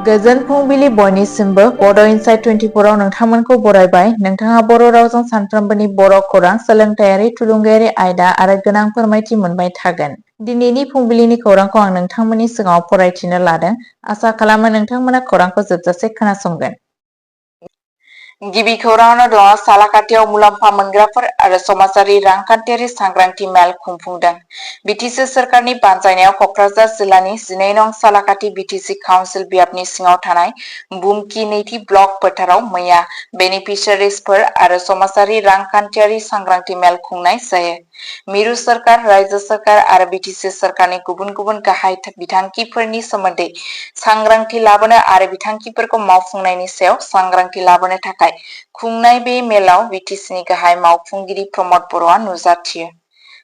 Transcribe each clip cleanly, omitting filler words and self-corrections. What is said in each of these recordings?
गोजोन फुंबिलि बयनिसिमबो बड' इनसाइट 24 आव नोंथांमोनखौ बरायबाय। नोंथाङा बर' रावजों सानफ्रोमबोनि बर' खौरां, सोलोंथायारि, थुलुंगायारि आयदा आरो गोनां फोरमायथि मोनबाय थागोन। दिनैनि फुंबिलिनि खौरांखौ आं नोंथांमोननि सिगाङाव फरायथिनो लादों। आसा खालामो नोंथांमोना खौरांखौ जोबजासे खोनासंगोन। गिबि खौराङावनो दङ सालाकाथियाव मुलाम्फा मोनग्राफोर आरो समाजारि रांखान्थियारि सांग्रांथि मेल खुंफुंदों। बिटिसि सोरखारनि बानजायनायाव कक्राझार जिल्लानि 12 नं सालाकाथि बिटिसि काउन्सिल बियाबनि सिङाव थानाय बुमकी नैथि ब्लक फोथाराव मैया बेनिफिसियारिसफोर आरो समाजारि रांखान्थियारि सांग्रांथि मेल खुंनाय जायो। मिरु सोरखार, रायजो सोरखार आरो बिटिसि सोरखारनि गुबुन गुबुन गाहाय बिथांखिफोरनि सोमोन्दै सांग्रांथि लाबोनो आरो बिथांखिफोरखौ मावफुंनायनि सायाव सांग्रांथि लाबोनो थाखाय खुंनाय बे मेलाव बिटिसिनि गाहाय मावफुंगिरि प्रमद बर'आ नुजाथियो।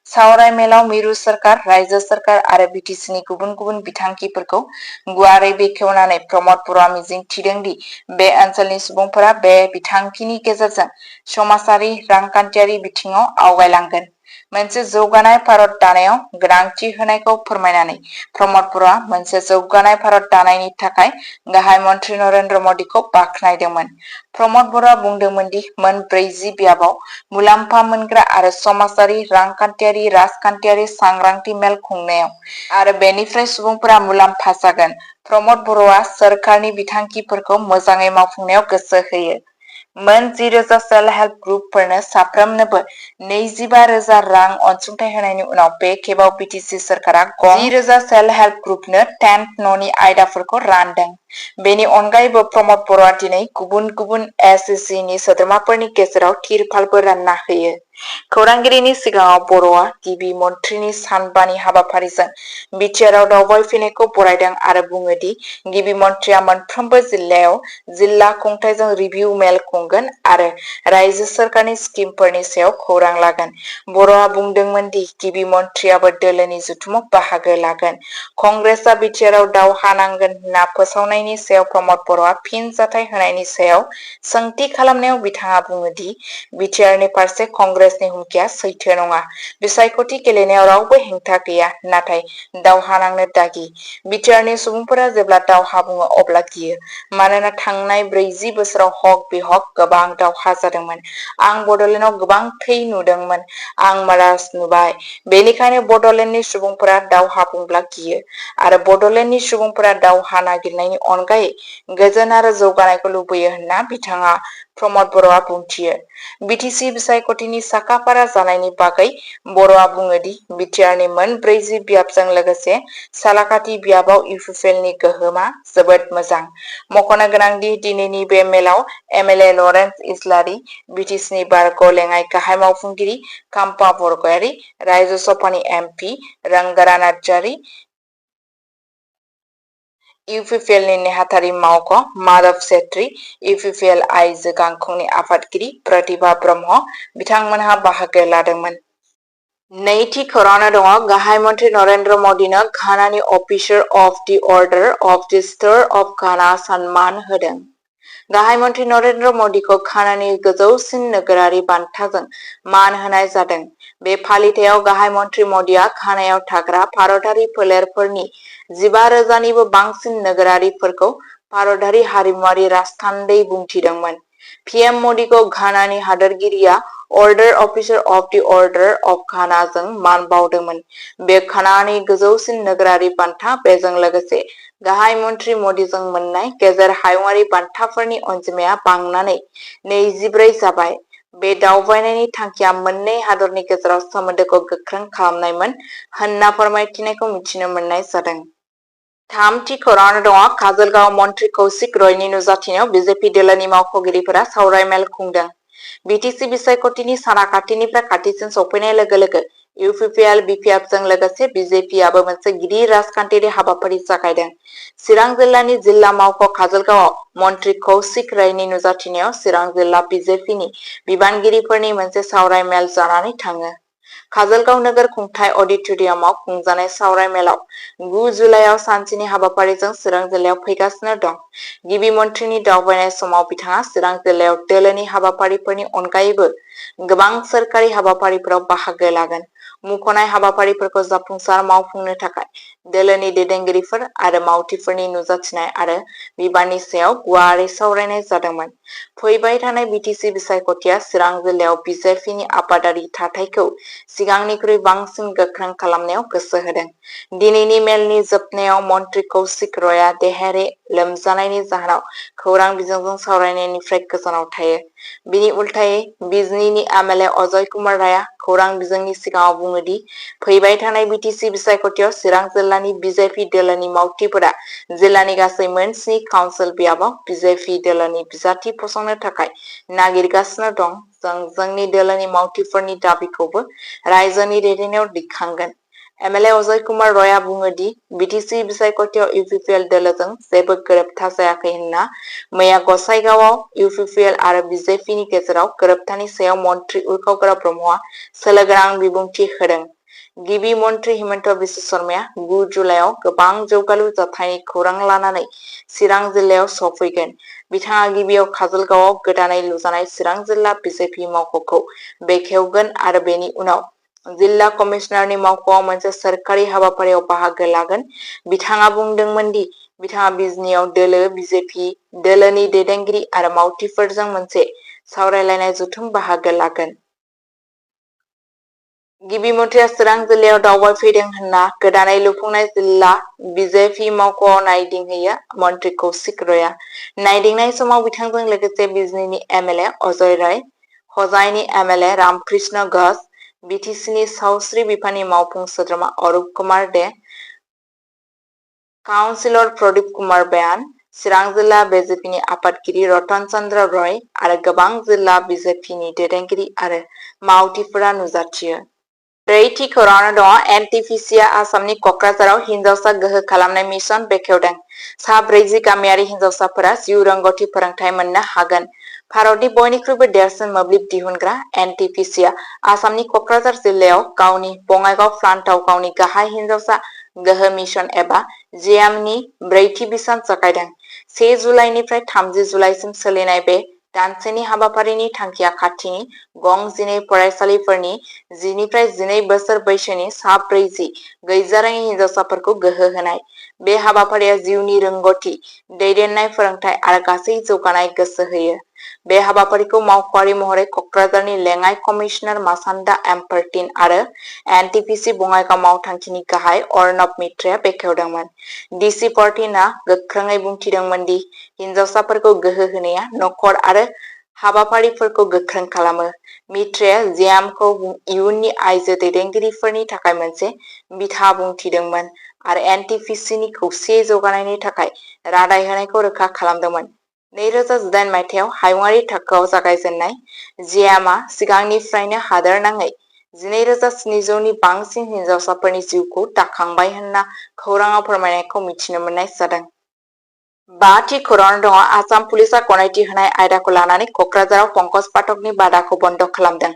सावराय मेलाव मिरु सोरखार, रायजो सोरखार आरो बिटिसिनि गुबुन गुबुन बिथांखिफोरखौ गुवारै बेखेवनानै प्रमद बर'आ मिजिंथिदों दि बे ओनसोलनि सुबुंफोरा बे बिथांखिनि गेजेरजों समाजारि रांखान्थियारि बिथिङाव आवगायलांगोन। मोनसे जौगानाय भारत दानायाव गोनांथि होनायखौ फोरमायनानै प्रमद बर'आ मोनसे जौगानाय भारत दानायनि थाखाय गाहाय मन्त्रि नरेन्द्र मदिखौ बाख्नायदोंमोन। प्रमद बर'आ बुंदोंमोन दि मोन 40 बियाबाव मुलाम्फा मोनग्रा आरो समाजारि रांखान्थियारि राजखान्थियारि सांग्रांथि मेल खुंनायाव आरो बेनिफ्राय सुबुंफोरा मुलाम्फा जागोन। प्रमद बर'आ सोरखारनि बिथांखिफोरखौ मोजाङै मावफुंनायाव गोसो होयो। मोन 10,000 सेल्फ हेल्प ग्रुपफोरनो साफ्रोमनोबो 25,000 रां अनसुंथाइ होनायनि उनाव बे खेबाव बिटिसि सोरखारा 10,000 सेल्फ हेल्प ग्रुपनो टेन्ट न'नि आयदाफोरखौ रानदों। बेनि अनगायैबो प्रमद बर'आ दिनै गुबुन गुबुन एसएचजिनि सोद्रोमाफोरनि गेजेराव तिरपालबो रानना होयो। खौरांगिरिनि सिगाङाव बर'आ गिबि मन्थ्रिनि सानबानि हाबाफारिजों बिटिआरआव दावबायफैनायखौ बरायदों आरो बुङो दि गिबि मन्थ्रिया मोनफ्रोमबो जिल्लायाव जिल्ला खुंथायजों रिभिउ मेल खुंगोन आरो रायजो सोरखारनि स्किमफोरनि सायाव खौरां लागोन। बर'आ बुंदोंमोन दि गिबि मन्थ्रियाबो दोलोनि जथुमाव बाहागो लागोन। कंग्रेसआ बिटिआरआव दावहा नांगोन होनना फोसावनायनि सायाव प्रमद बर'आ फिन जाथाय होनायनि सायाव सोंथि खालामनायाव बिथाङा बुङो दि बिटिआरनि फारसे कंग्रेसनि हुमखिया सैथो नङा। बिसायख'थि गेलेनायाव रावबो हेंथा गैया, नाथाय दावहा नांनो दागि। बिटिआरनि सुबुंफोरा जेब्ला दावहा बुङो अब्ला गियो। मानोना थांनाय 40 बोसोराव हक बिहक गोबां दावहा जादोंमोन। आं बड'लेण्डआव गोबां थै नुदोंमोन। आं मारास नुबाय। बेनिखायनो बड'लेण्डनि सुबुंफोरा दावहा बुंब्ला गियो आरो बड'लेण्डनि सुबुंफोरा दावहा नागिरनायनि अनगायै गोजोन आरो जौगानायखौ लुबैयो होनना बिथाङा प्रमद बर'आ बुंथियो। बिटिसि बिसायख'थिनि साखाफारा जानायनि बागै बर'आ बुङो दि बिटिआरनि मोन 40 बियाबजों लोगोसे सालाकाथि बियाबाव इउपिपिएलनि गोहोमा जोबोद मोजां। मख'नो गोनां दि दिनैनि बे मेलाव एमएलए लरेन्स इस्लारि, बिटिसिनि बारग' लेङाइ गाहाय मावफुंगिरि काम्पा बरगयारि, रायजो सभानि एमपि रोंगोरा नार्जारि, इउपिपिएलनि नेहाथारि मावख' माधव सेत्री, इउपिपिएल आइजो गांखंनि आफादगिरि प्रतिभा ब्रह्म बिथांमोनहा बाहागो लादोंमोन। नैथि खौराङावनो दङ गाहाय मन्त्रि नरेन्द्र मदिनो घानानि officer of the order of the star of Ghana सनमान होदों। गाहाय मन्त्रि नरेन्द्र मदिखौ घानानि गोजौसिन नोगोरारि बान्थाजों मान होनाय जादों। बे फालिथायाव गाहाय मन्त्रि मदिआ घानायाव थाग्रा भारतारि फोलेरफोरनि 15,000 निबो बांसिन नोगोरारिफोरखौ भारतारि हारिमुआरि राजथान्दै बुंथिदोंमोन। पिएम मदिखौ घानानि हादोरगिरिया order officer of the order of घानाजों मान बावदोंमोन। बे घानानि गोजौसिन नोगोरारि बान्था। बेजों लोगोसे गाहाय मन्त्रि मदिजों मोननाय गेजेर हायुंआरि बान्थाफोरनि अनजिमाया बांनानै 24 जाबाय। बे दावबायनायनि थांखिया मोननै हादरनि गेजेराव सोमोन्दोखौ गोख्रों खालामनायमोन होनना फोरमायथिनायखौ मिथिनो मोननाय जादों। थामथि खौराङावनो दङ काजलगांव मन्त्रि कौशिक रयनि नुजाथिनायाव बिजेपि दोलोनि मावख'गिरिफोरा सावराय मेल खुंदों। बिटिसि बिसायख'थिनि साना खाथिनिफ्राय खाथिसिन सौफैनाय लोगो लोगो इउपिपिएल बिपिएफजों लोगोसे बिजेपिआबो मोनसे गिदिर राजखान्थियारि हाबाफारि जागायदों। चिरां जिल्लानि जिल्ला मावख' काजलगांवआव मन्त्रि कौशिक रयनि नुजाथिनायाव चिरां जिल्ला बिजेपिनि बिबानगिरिफोरनि मोनसे सावराय मेल जानानै थाङो। काजलगांव नोगोर खुंथाय अडिट'रियामाव खुंजानाय सावराय मेलाव 9 जुलाइआव सानसेनि हाबाफारिजों चिरां जिल्लायाव फैगासिनो दं। गिबि मन्थ्रिनि दावबायनाय समाव बिथाङा चिरां जिल्लायाव दोलोनि हाबाफारिफोरनि अनगायैबो गोबां सोरखारि हाबाफारिफोराव बाहागो लागोन। मुंख'नाय हाबाफारिफोरखौ जाफुंसार मावफुंनो थाखाय दोलोनि दैदेनगिरिफोर आरो मावथिफोरनि नुजाथिनाय आरो बिबाननि सायाव गुवारै सावरायनाय जादोंमोन। फैबाय थानाय बिटिसि बिसायख'थिया चिरां जिल्लायाव बिजेपिनि आबादारि थाथायखौ सिगांनिख्रुइ बांसिन गोख्रों खालामनायाव गोसो होदों। दिनैनि मेलनि जोबनायाव मन्त्रि कौशिक रयआ देहायारि लोमजानायनि जाहोनाव खौरां बिजोंजों सावरायनायनिफ्राय गोजानाव थायो। बिनि उल्थायै बिजनीनि एमएलए अजय कुमार रायआ खौरां बिजोंनि सिगाङाव बुङो दि फैबाय थानाय बिटिसि बिसायख'थियाव चिरां जिल्लानि बिजेपि दोलोनि मावथिफोरा जिल्लानि गासै मोन 7 काउन्सिल बियाबाव बिजेपि दोलोनि बिजाथि फसंनो थाखाय नागिरगासिनो दं। जों जोंनि दोलोनि मावथिफोरनि दाबिखौबो रायजोनि दैदेननायाव दैखांगोन। एमएलए अजय कुमार रयआ बुङो दि बिटिसि बिसायख'थियाव UPPL दोलोजों जेबो गोरोबथा जायाखै होनना मैया गसाइगावआव UPPL आरो बिजेपिनि गेजेराव गोरोबथानि सायाव मन्त्रि उर्खावग्रा ब्रह्मआ सोलोगोनां बिबुंथि होदों। गिबि मन्त्रि हिमन्त बिश्व शर्माया 9 जुलाइआव गोबां जौगालु जाथायनि खौरां लानानै चिरां जिल्लायाव सफैगोन। बिथाङा गिबियाव काजलगावआव गोदानै लुजानाय चिरां जिल्ला बिजेपि मावख'खौ बेखेवगोन आरो बेनि उनाव जिल्ला कमिशनारनि मावख'आव मोनसे सोरखारि हाबाफारियाव बाहागो लागोन। बिथाङा बुंदोंमोन दि बिथाङा बिजनीआव दोलो बिजेपि दोलोनि दैदेनगिरि आरो मावथिफोरजों मोनसे सावरायलायनाय जथुम बाहागो लागोन। गिबि मन्थ्रिया चिरां जिल्लायाव दावबायफैदों होनना गोदानै लुफुंनाय जिल्ला बिजेपि मावख'आव नायदिंहैयो मन्त्रि कौशिक रयआ। नायदिंनाय समाव बिथांजों लोगोसे बिजनीनि एमएलए अजय राय, हजाइनि एमएलए रामकृष्ण घोष, बिटिसिनि सावस्रि बिफाननि मावफुं सोद्रोमा अरूप कुमार दे, काउन्सिलर प्रदीप कुमार बयान, चिरां जिल्ला बिजेपिनि आफादगिरि रतन चन्द्र रय आरो गोबां जिल्ला बिजेपिनि दैदेनगिरि आरो मावथिफोरा नुजाथियो। ब्रैथि खौराङाव दङ एनटिपिसिआ आसामनि क'क्राझाराव हिनजावसा गोहो खालामनाय मिशन बेखेवदों। सा 40 गामियारि हिनजावसाफोरा जिउ रोंग'थि फोरोंथाय मोननो हागोन। भारतनि बयनिख्रुइबो देरसिन मोब्लिब दिहुनग्रा एनटिपिसिआ आसामनि क'क्राझार जिल्लायाव गावनि बङाइगाव प्लान्टआव गावनि गाहाय हिनजावसा गोहो मिशन एबा जिएमनि ब्रैथि बिसान जागायदों। 1 जुलाइनिफ्राय 30 जुलाइसिम सोलिनाय बे दानसेनि हाबाफारिनि थांखिया खाथिनि गं 12 फरायसालिफोरनि 10 निफ्राय 12 बोसोर बैसोनि सा 40 गैजारोङि हिनजावसाफोरखौ गोहो होनाय। बे हाबाफारिया जिउनि रोंग'थि, दैदेननाय फोरोंथाय आरो गासै जौगानाय गोसो होयो। बे हाबाफारिखौ मावख'आरि महरै क'क्राझारनि लेङाइ कमिशनार मासान्दा एम्पार्टिन आरो एनटिपिसि बङाइगाव मावथांखिनि गाहाय अर्नब मित्रेआ बेखेवदोंमोन। डिसि पार्टिनआ गोख्रोङै बुंथिदोंमोन दि हिनजावसाफोरखौ गोहो होनाया नखर आरो हाबाफारिफोरखौ गोख्रों खालामो। मित्रेआ जिएमखौ इयुननि आइजो दैदेनगिरिफोरनि थाखाय मोनसे बिथा बुंथिदोंमोन आरो एनटिपिसिनि खौसेयै जौगानायनि थाखाय रादाय होनायखौ रोखा खालामदोंमोन। 2018 मायथाइयाव हायुंआरि थाखोआव जागायजेननाय जिएमआ सिगांनिफ्रायनो हादोरनाङै 12,700 नि बांसिन हिनजावसाफोरनि जिउखौ दाखांबाय होनना खौराङाव फोरमायनायखौ मिथिनो मोननाय जादों। 5थि खौराङाव दङ आसाम पुलिसआ गनायथि होनाय आयदाखौ लानानै क'क्राझाराव पंकज पाठकनि बादाखौ बन्द खालामदों।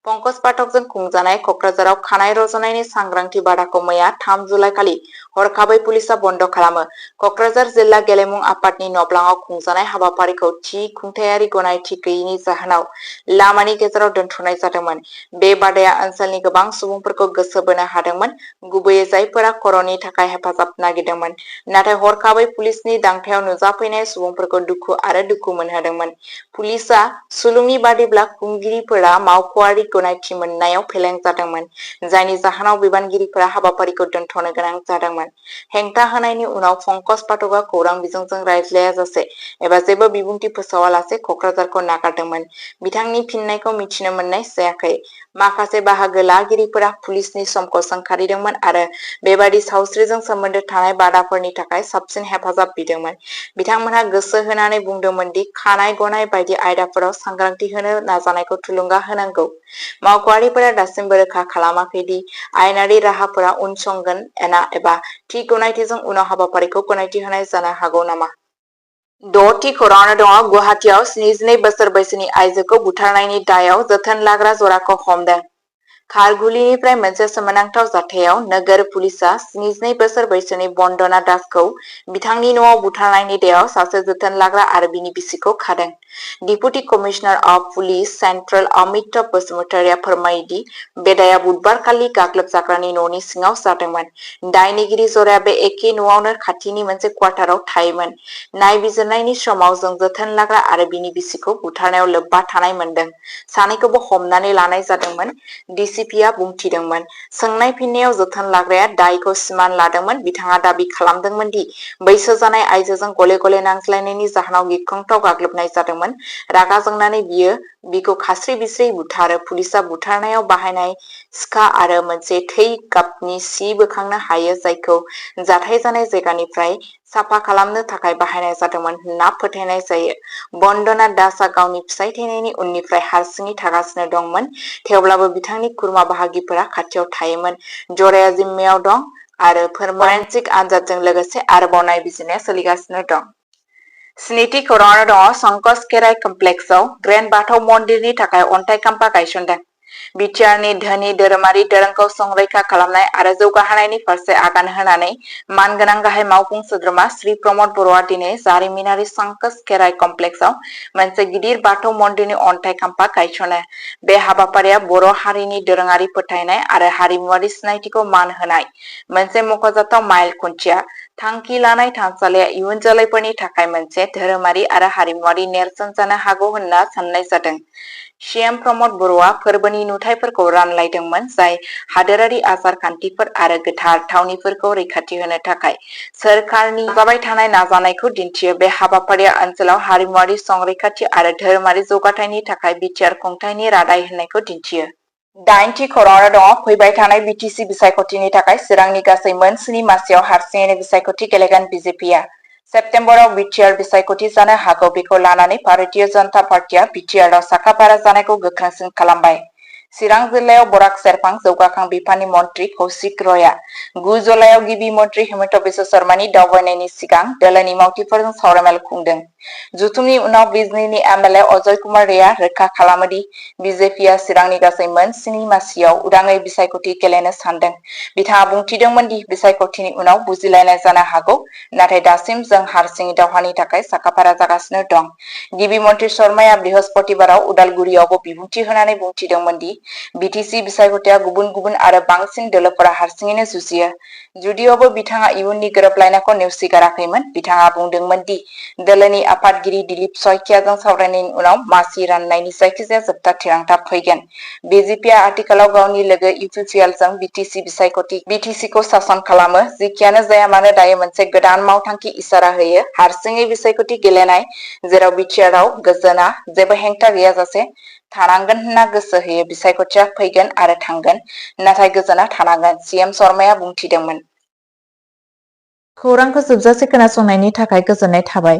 पंकज पाठकजों खुंजानाय क'क्राझाराव खानाय रज'नायनि सांग्रांथि बादाखौ मैया 3 जुलाइ खालि हरखाबै पुलिसआ बन्द खालामो। क'क्राझार जिल्ला गेलेमु आफादनि नब्लाङाव खुंजानाय हाबाफारिखौ थि खुंथायारि गनायथि गैयैनि जाहोनाव लामानि गेजेराव दोनथ'नाय जादोंमोन। बे बादाया ओनसोलनि गोबां सुबुंफोरखौ गोसो बोनो हादोंमोन, गुबैयै जायफोरा खर'नि थाखाय हेफाजाब नागिरदोंमोन। नाथाय हरखाबै पुलिसनि दांथायाव नुजाफैनाय सुबुंफोरखौ दुखु आरो दुखु मोनहोदोंमोन। पुलिसआ सुलुंनि बादिब्ला खुंगिरिफोरा मावख'आरि गनायथि मोननायाव फेलें जादोंमोन, जायनि जाहोनाव बिबानगिरिफोरा हाबाफारिखौ दोनथ'नो गोनां जादोंमोन। हेंथा होनायनि उनाव पंकज पाठकआ खौरां बिजोंजों रायज्लायाजासे एबा जेबो बिबुंथि फोसावालासे क'क्राझारखौ नागारदोंमोन। बिथांनि फिननायखौ मिथिनो मोननाय जायाखै। माखासे बाहागो लागिरिफोरा पुलिसनि समखौ सोंखारिदोंमोन आरो बेबादि सावस्रिजों सोमोन्दो थानाय बादाफोरनि थाखाय साबसिन हेफाजाब बिदोंमोन। बिथांमोनहा गोसो होनानै बुंदोंमोन दि खानाय गनाय बायदि आयदाफोराव सांग्रांथि होनो नाजानायखौ थुलुंगा होनांगौ। मावख'आरिफोरा दासिमबो रोखा खालामाखै दि आयेनारि राहाफोरा उनसंगोन एबा थि गनायथिजों उनाव हाबाफारिखौ गनायथि होनाय जानो हागौ नामा। 6थि खौराङाव दङ गुवाहाटीआव 72 बोसोर बैसोनि आइजोखौ बुथारनायनि दायआव जोथोन लाग्रा जराखौ हमदों। खारगुलिनिफ्राय मोनसे सोमोनांथाव जाथायाव नोगोर पुलिसआ 72 बोसोर बैसोनि बन्दना दासखौ बिथांनि न'आव बुथारनायनि दायाव सासे जोथोन लाग्रा आरो बिनि बिसिखौ खादों। Deputy commissioner of police central Amitabh बसुमतारीआ फोरमायोदि बे दायआ बुधबारखालि गाग्लोबजाग्रानि न'नि सिङाव जादोंमोन। दायनिगिरि जराया बे एखे न'आवनो खाथिनि मोनसे क्वार्टाराव थायोमोन। नायबिजिरनायनि समाव जों जोथोन लाग्रा आरो बिनि बिसिखौ बुथारनायाव लोब्बा थानाय मोनदों। सानैखौबो हमनानै लानाय जादोंमोन, डिसिपिआ बुंथिदोंमोन। सोंनाय फिननायाव जोथोन लाग्राया दायखौ सिमान लादोंमोन। बिथाङा दाबि खालामदोंमोन दि बैसो जानाय आइजोजों गले-गले नांज्लायनायनि जाहोनाव गिख्रंथाव गाग्लोबनाय जादोंमोन। रागा जोंनानै बिखौ खास्रि-बिस्रि बुथारो। पुलिसआ बुथारनायाव बाहायनाय सिखा आरो मोनसे थै गाबनि सि बोखांनो हायो जायखौ जाथाय जानाय जायगानिफ्राय साफा खालामनो थाखाय बाहायनाय जादोंमोन होनना फोथायनाय जायो। बन्दना दासआ गावनि फिसाय थैनायनि उननिफ्राय हारसिङै थागासिनो दंमोन, थेवब्लाबो बिथांनि खुरमा बाहागिफोरा खाथियाव थायोमोन। जराया जिम्मायाव दं आरो फरेनसिक आनजादजों लोगोसे आरोबाव नायबिजिरनाया सोलिगासिनो दं। स्निथि खौरांआव दङ संकस खेराइ कमप्लेक्सआव ग्रेन्ड बाथौ मन्दिरनि थाखाय अन्थाइ खाम्फा गायसनदों। बिटिआरनि धोनि धोरोमारि दोरोंखौ संरैखा खालामनाय आरो जौगाहोनायनि फारसे आगान होनानै मानगोनां गाहाय मावफुं सोद्रोमा श्री प्रमद बर'आ दिनै जारिमिनारि संकस खेराइ कमप्लेक्सआव मोनसे गिदिर बाथौ मन्दिरनि अन्थाइ खाम्फा गायसनो। बे हाबाफारिया बर' हारिनि दोरोङारि फोथायनाय आरो हारिमुआरि सिनायथिखौ मान होनाय मोनसे मख'जाथाव माइल खुन्थिया। थांखि लानाय थानसालिया इयुन जोलैफोरनि थाखाय मोनसे धोरोमारि आरो हारिमुआरि नेरसोन जानो हागौ होनना साननाय जादों। सीएम प्रमद बर'आ फोरबोनि नुथायफोरखौ रानलायदोंमोन, जाय हादोरारि आसार खान्थिफोर आरो गोथार थावनिफोरखौ रैखाथि होनो थाखाय सोरखारनि नाजाबाय थानाय नाजानायखौ दिन्थियो। बे हाबाफारिया ओनसोलाव हारिमुआरि संरैखाथि आरो धोरोमारि जौगाथायनि थाखाय बिटिआर खुंथायनि रादाय होनायखौ दिन्थियो। 8थि खौरांआव दङ फैबाय थानाय बिटिसि बिसायख'थिनि थाखाय चिरांनि गासै मोन 7 मासियाव हारसिङैनो बिसायख'थि गेलेगोन बिजेपिआ। सेप्तेम्बराव बिटिआर बिसायख'थि जानो हागौ। बेखौ लानानै भारतीय जनता पार्टीआ बिटिआरआव साखाफारा जानायखौ गोख्रोंसिन खालामबाय। चिरां जिल्लायाव बराक सेरफां जौगाखां बिफाननि मन्त्रि कौशिक रयआ 9 जुलाइआव गिबि मन्त्रि हिमन्त बिश्व शर्मानि दावबायनायनि सिगां दोलोनि मावथिफोरजों सावरायमेल खुंदों। जथुमनि उनाव बिजनीनि एमएलए अजय कुमार रेआ रोखा खालामो दि बिजेपिआ चिरांनि गासै मोन 7 मासियाव उदाङै बिसायख'थि गेलेनो सानदों। बिथाङा बुंथिदोंमोन दि बिसायख'थिनि उनाव बुजिलायनाय जानो हागौ, नाथाय दासिम जों हारसिङै दावहानि थाखाय साखाफारा जागासिनो दं। गिबि मन्त्रि शर्माया बृहस्पतिबाराव उदालगुरियावबो बिबुंथि होनानै बुंथिदोंमोन दि बिटिसि बिसायख'थिया गुबुन-गुबुन आरो बांसिन दोलोफोरा हारसिङैनो जुजियो। जुदियावबो बिथाङा इयुननि गोरोबलायनायखौ नेवसिगाराखैमोन। बिथाङा बुंदोंमोन दि दोलोनि आफादगिरि दिलीप सयखियाजों सावरायनायनि उनाव मासि राननायनि जायखिजाया जोबथा थिरांथा फैगोन। बिजेपिआ आथिखालाव गावनि लोगो इउपिपिएलजों बिटिसिखौ सासन खालामो। जेखियानो जाया मानो दायो मोनसे गोदान मावथांखि इसारा होयो, हारसिङै बिसायख'थि गेलेनाय, जेराव बिटिआरआव गोजोनआ जेबो हेंथा गैयाजासे थानांगोन होनना गोसो होयो। बिसायख'थिया फैगोन आरो थांगोन, नाथाय गोजोनआ थानांगोन, सीएम शर्माया बुंथिदोंमोन। खौरांखौ जोबजासे खोनासंनायनि थाखाय गोजोननाय थाबाय।